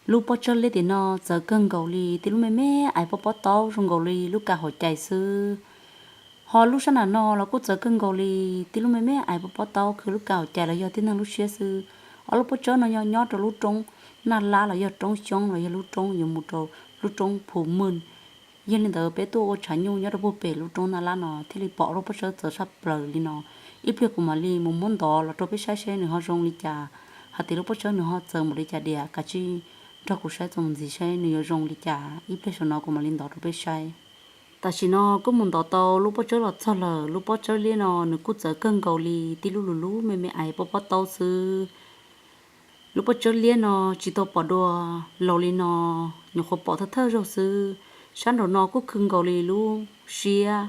Lub pob tsawb liab tim no txawv kawg nkaus li, tib lub me me ais pob pob taub zoo nkaus li lub kas huam cai xwb. Ho lub sab nram no los kuj txawv kawg nkaus li, tib lub me me ais pob pob taub khwv lub kas huam cai los yog tib neeg lub siab xwb. Ob lub pob tsawb no yog nyob rau lub roob Naj Lab los yog roob Xyoob los yog lub roob yuav mus rau lub roob Phu Mws. Yog li ntawd peb tuaj ua tshav nyuj nyob rau puag pem lub roob Naj Lab no thiaj li pom lub pob tsawb txawv tshaj plaws li no. Ib pliag kuv mam li mus muab ntov los rau peb saib seb nws ho zoo li cas, hais tias lub pob tsawb nws ho txawv npaum li cas diam, kav tsij nrog kuv saib txuas mus ntxiv saib nws yuav zoo li cas, ib pliag saum no kuv mam li ntov rau peb saib. Tam sim no kuj mus ntov tau lub pob tsawb los txog lawm, lub pob tsawb liab no nws kuj txawv kawg nkaus li, tib lub lus lub me me ais pob pob taub xwb. Lub pob tsawb liab no tsis tau pom dua laus li no, nyuam qhuav pom thawj thawj zaug xwb. Sab nraum no kuj khw nkaus li lub siab,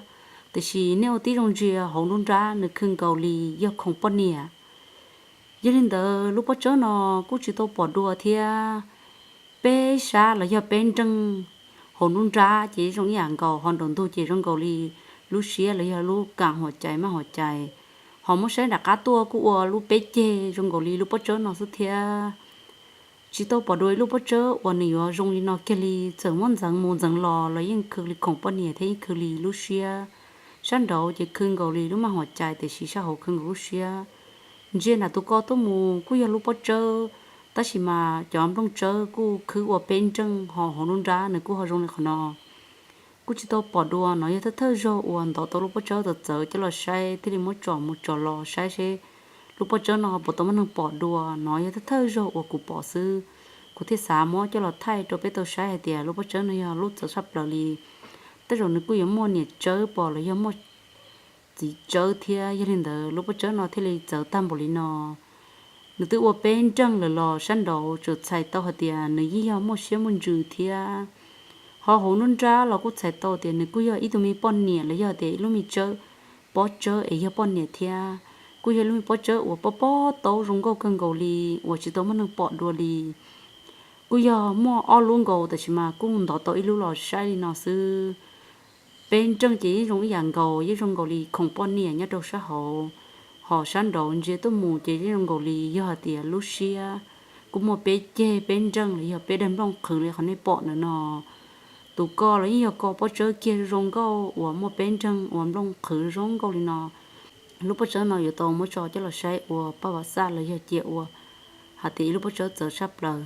tiam sis nej ua tib zoo ntsia hauv nruab nrab nws khw nkaus li yog khoom poj niam. Yog li ntawd lub pob tsawb no kuj tsis tau pom dua thiab. Peb sab los yog peb nreej hauv nruab nrab ces zoo ib yam nkaus, ho nraum ntug ces zoo nkaus li lub siab los yog lub kas huam cai maj huam cai. Ho muab saib nram qab tuaj kuj ua lub peb ceg zoo nkaus li lub pob tsawb no xwb thiab. Tsis tau pom dua ib lub pob tsawb uas nws yuav zoo li no kiag li, txawm muab ntxeev mus ntxeev los los yeej khw li khoom poj niam thiab yeej khw li lub siab. Sab nraud ces khw nkaus li lub maj huam cai, tiam sis sab hauv khw nkaus lub siab. Ntsia nram tus ko tuaj mus kuj yog lub pob tsawb, tab sis mas cov nplooj tsawb kuj khwb ua peb nreej, ho hauv nruab nrab nws kuj ho zoo li qhov no. Kuj tsis tau pom dua, no yog thawj thawj zaug uas ntov tau lub pob tsawb txawv txawv coj los saib, thiaj li muab tsom mus tsom los saib seb lub pob tsawb no puas tau muaj neeg pom dua. No yog thawj thawj zaug uas kuv pom xwb, kuv thiaj xav muab coj los thaij rau peb tau saib hais tias lub pob tsawb no yog lub txawv tshaj plaws li. Tej zaum nws kuj yuav muaj niam tsawb pom los yog muaj txiv tsawb thiab, yog li ntawd lub pob tsawb no thiaj li txawv tag npaum li no. Nws twb ua peb nreej lawm los sab nraud tsuas txhais tau hais tias nws yeej yog muaj siab muaj ntsws thiab. Ho hauv nruab nrab los kuj txhais tau tias nws kuj yog ib tug me poj niam los yog tias ib lub me tsawb, pob tsawb es yog poj niam thiab. Kuj yog ib lub me pob tsawb uas pob pob taub zoo nkauj kawg nkaus li, uas tsis tau muaj neeg pom dua li. Kuj yog muaj ob lub nkaus, tab sis mas kuj ntov tau ib lub los saib li no xwb. Peb nreej ces yeej zoo ib yam nkaus, yeej zoo nkaus li khoom poj niam nyob rau sab hauv. Ho sab nraud ntsia tuaj mus ces yeej zoo nkaus li yog hais tias lub siab. Kuj muaj peb ceg peb nreej los yog peb daim nplooj qhwv li qhov nej pom ntawm no. Tus ko los yeej yog ko pob tsawb kiag zoo nkauj uas muaj peb nreej uas nplooj qhwv zoo nkauj li no. Lub pob tsawb no yuav tau muab tso coj los saib ua paj vav xaj los yog cia ua hais tias ib lub pob tsawb txawv tshaj plaws.